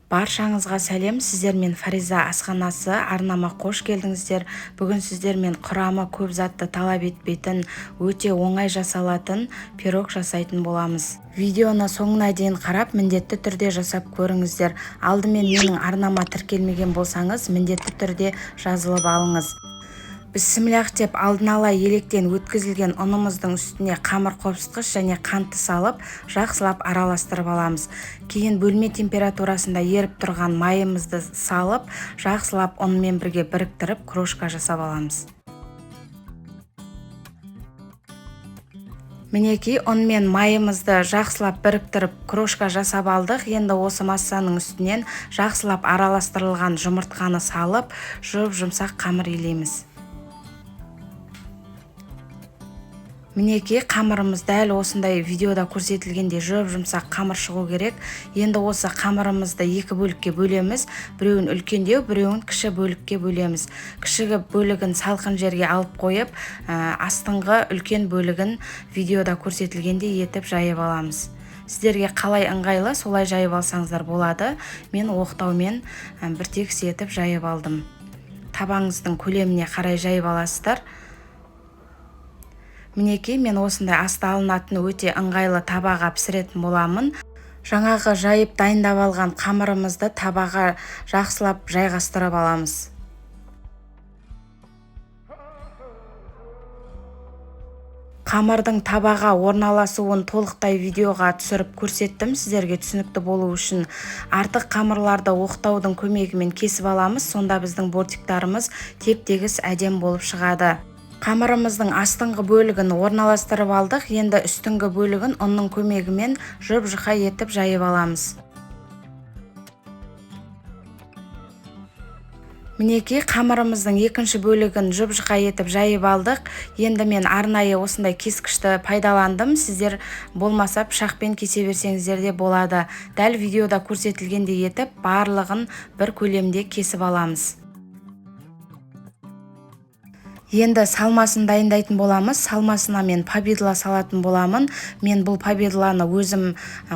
Баршаңызға сәлем, сіздермен Фариза асханасы, арнама қош келдіңіздер. Бүгін сіздермен құрамы көп затты талап етпейтін, өте оңай жасалатын пирог жасайтын боламыз. Видеоны соңына дейін қарап, міндетті түрде жасап көріңіздер. Алдымен менің арнама тіркелмеген болсаңыз, міндетті түрде жазылып алыңыз. Бісміллах деп алдын ала електен өткізілген ұнымыздың үстіне қамыр қопсытқыш және қантты салып, жақсылап араластырып аламыз. Кейін бөлме температурасында еріп тұрған майымызды салып, жақсылап ұнмен бірге біріктіріп, крошка жасап аламыз. Мінекей, ұн мен майымызды жақсылап біріктіріп, крошка жасап алдық. Енді осы массаның үстінен жақсылап араластырылған жұмыртқаны салып, жұп-жұмсақ қамыр илейміз. Мінекей, қамырымыз дәл осындай видеода көрсетілгендей жұп-жұмсақ қамыр шығу керек. Енді осы қамырымызды екі бөлікке бөлеміз. Біреуін үлкендеу, біреуін кіші бөлікке бөлеміз. Кіші бөлігін салқын жерге алып қойып, астыңғы үлкен бөлігін видеода көрсетілгендей етіп жайып аламыз. Сіздерге қалай ыңғайлы, солай жайып алсаңыздар болады. Мен оқтаумен бір тегіс етіп жайып алдым. Табаңыздың көлеміне қарай жайып аласыздар. Мінекей, мен осындай асты алынатын өте ыңғайлы табаға пісіретін боламын. Жаңағы жайып дайындап алған қамырымызды табаға жақсылап жайғастырып аламыз. Қамырдың табаға орналасуын толықтай видеоға түсіріп көрсеттім, сіздерге түсінікті болу үшін. Артық қамырларды оқтаудың көмегімен кесіп аламыз, сонда біздің бортиктарымыз теп-тегіс әдем болып шығады. Қамырымыздың астыңғы бөлігін орналастырып алдық, енді үстіңгі бөлігін ұнның көмегімен жұп-жұқа етіп жайып аламыз. Мінекей, қамырымыздың екінші бөлігін жұп-жұқа етіп жайып алдық. Енді мен арнайы осындай кескішті пайдаландым. Сіздер болмаса пышақпен кесе берсеңіздер де болады. Дәл видеода көрсетілгендей етіп барлығын бір көлемде кесіп аламыз. Енді салмасын дайындайтын боламыз. Салмасына мен повидло салатын боламын. Мен бұл повидлоны өзім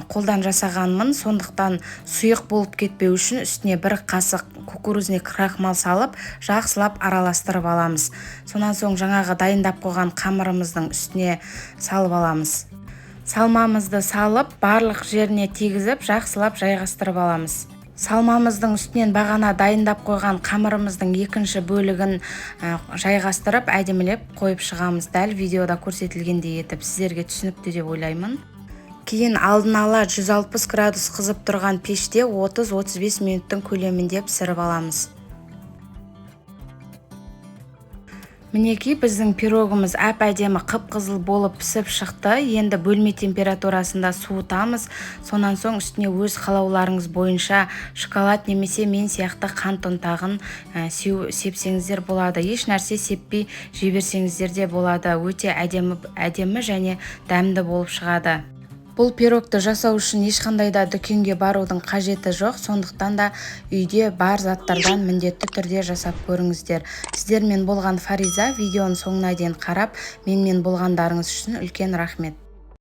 қолдан жасағанмын, сондықтан сұйық болып кетпеу үшін үстіне бір қасық кукурузный крахмал салып, жақсылап араластырып аламыз. Сонан соң жаңағы дайындап қойған қамырымыздың үстіне салып аламыз. Салмамызды салып, барлық жеріне тигізіп, жақсылап жайғастырып аламыз. Салмамыздың үстінен бағана дайындап қойған қамырымыздың екінші бөлігін жайғастырып, әдемілеп қойып шығамыз. Дәл видеода көрсетілгендей етіп, сіздерге түсінікті деп ойлаймын. Кейін алдын ала 160 градус қызып тұрған пеште 30-35 минуттың көлемінде пісіріп аламыз. Мінекей, біздің пирогымыз әп-әдемі қып-қызыл болып пісіп шықты. Енді бөлме температурасында суытамыз. Сонан соң үстіне өз қалауларыңыз бойынша шоколад немесе мен сияқты қант ұнтағын сепсеңіздер болады. Еш нәрсе сеппей жеберсеңіздер де болады. Өте әдемі және дәмді болып шығады. Бұл пирогты жасау үшін ешқандай да дүкенге барудың қажеті жоқ, сондықтан да үйде бар заттардан міндетті түрде жасап көріңіздер. Сіздермен болған Фариза, видеоның соңына дейін қарап, менімен болғандарыңыз үшін үлкен рахмет.